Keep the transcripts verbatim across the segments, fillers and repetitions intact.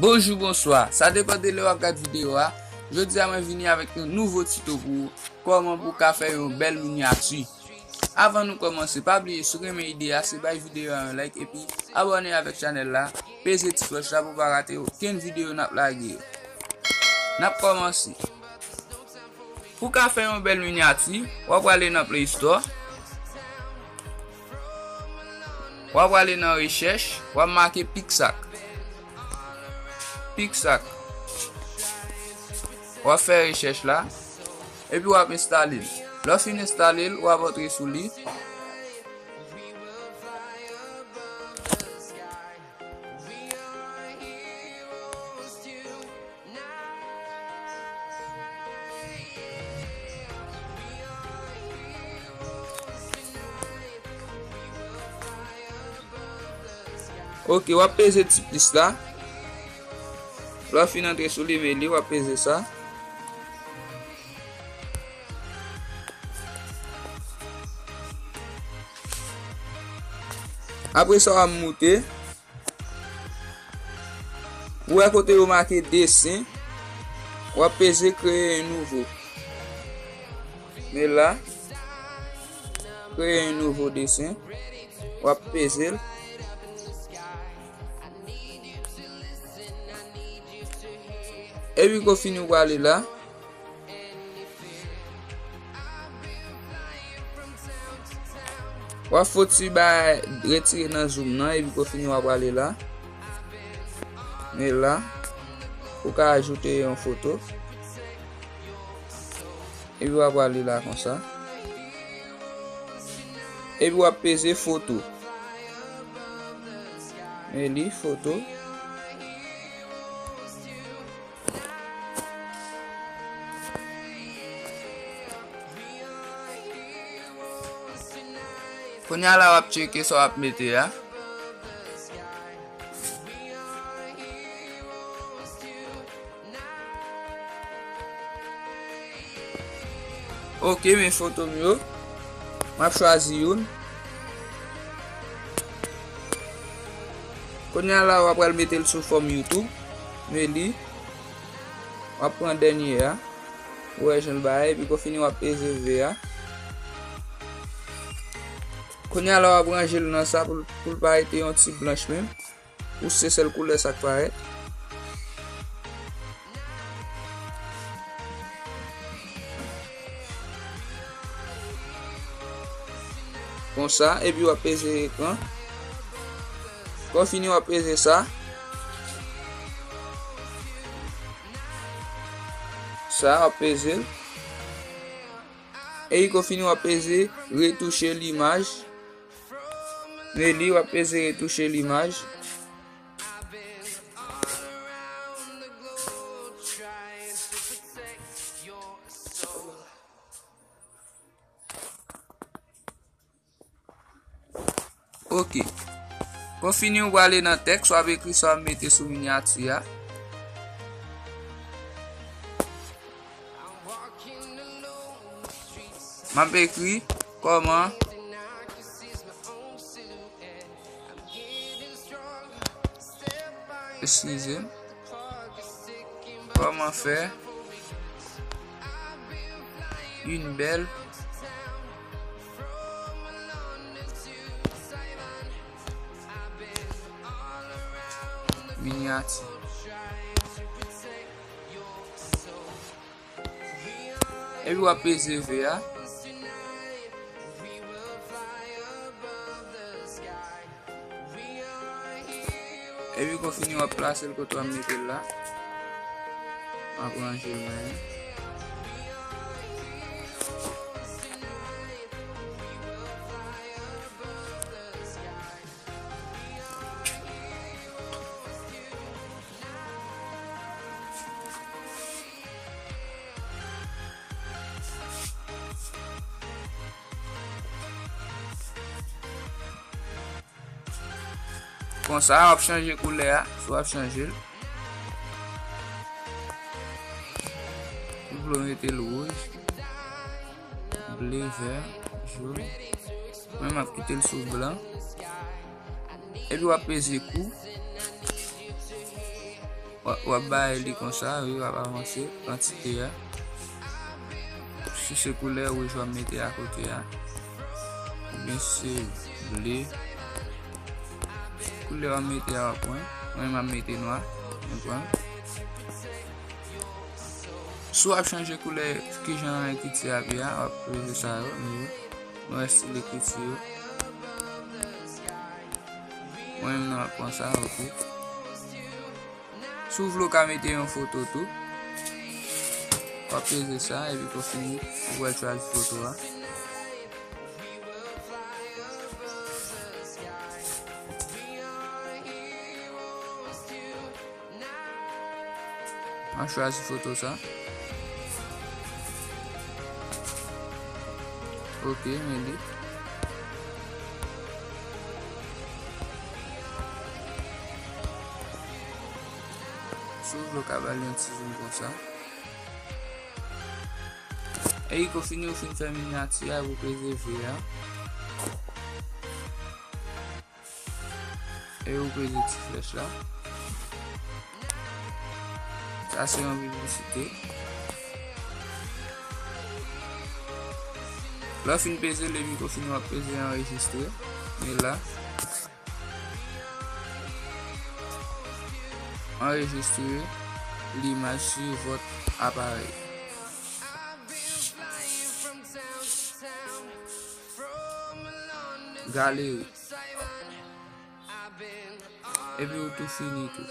Bonjou, bonswa. Sa depann de lè w ap gad videyo a. Jodi a, mwen vini avèk yon nouvo tito pou ou. Kòman pou w ka fè yon bèl minyati. Avan nou kòmanse, pa bliye, si w renmen ide a, se bay videyo a yon like epi abòne avèk chanèl la. Peze ti klòch la pou w pa rate okenn videyo n ap lage yo. N ap kòmanse. Pou w ka fè yon bèl minyati, w ap prale nan Play Store. W ap prale nan rechèch, w ap make Picsac. Picsac. W ap fè rechèch la, epi w ap enstale l. Lè w fin enstale l, w ap antre sou li. Ok, w ap peze ti plis la. Lè w fin antre sou li, men li, w ap peze sa. Apre sa, w ap moute. Ou wè kote yo make desen, w ap peze kreye yon nouvo. Men la, kreye yon nouvo desen. W ap peze l. Epi konfini w prale la. W ap fouti bay retire nan zoom nan, epi konfini w ap prale la. Men la, ou ka ajoute yon foto. Epi w ap prale la konsa. Epi w ap peze foto. Men li, foto. Kounye a la, w ap tcheke sa w ap mete a. Ok, men foto m yo. M ap chwazi youn. Kounye a la, w ap pral mete l sou fòm YouTube. Men li. W ap pran dènye a. Ou wè jan l bay, epi konfini w ap peze V a. Kounye a la, w ap ranje l nan sa pou l, pou l pa rete yon ti blanch menm. Ou se sèl koulè sa k parèt. Konsa, epi w ap peze ekran. Konfini w ap peze sa. Sa, w ap peze l. E konfini w ap peze retouche limaj. Men li, w ap peze retouche limaj. Ok. Konfini w prale nan tèks, w ap ekri sa w ap mete sou minyati a. M ap ekri kòman. Eskize m. Kòman fè yon bèl minyati. Epi w ap peze V a. Epi konfini w ap plase l kote w ap mete l la. W ap ranje l menm. Konsa, w ap chanje koulè a, si w ap chanje l. Ou vle w mete l wouj, ble, vè, jòn. Mwen, m ap kite l sou blan. Epi w ap peze kou. W ap, w ap bay li konsa, wi, w ap avanse kantite a. Si se koulè wouj w ap mete akote a, oubyen si se ble, koulè w ap mete a w ap pran. Mwen, m ap mete nwa, mwen pran. Si w ap chanje koulè, kijan ekriti a ap ye a, w ap peze sa yo, nou, nou wè estil ekriti yo. Mwen menm nan, m ap pran sa, oke. Si w vle, w ka mete yon foto tou. W ap peze sa, epi pou fini, ou pral chwazi foto a. An chwazi foto sa. Oke, men li. Si w vle, w ka ba l yon ti zoom konsa. E kou fini, ou fin fè minyati a, ou peze V a. E ou peze ti flèch la. Sa se yon piblisite. Lè w fin peze l, epi kou fini, w ap peze anrejistre. Men la. Anrejistre limaj sou vòt aparèy. Galeri. Epi ou tou fini tou.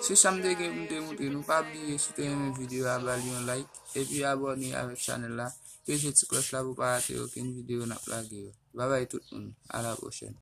Se sa m te gen pou m te montre nou. Pa bliye, si w te renmen videyo a, ba l yon like. Epi abòne avèk chanèl la. Peze ti klòch la pou w pa rate okenn videyo n ap lage yo. Babay tout moun. A la pwochèn.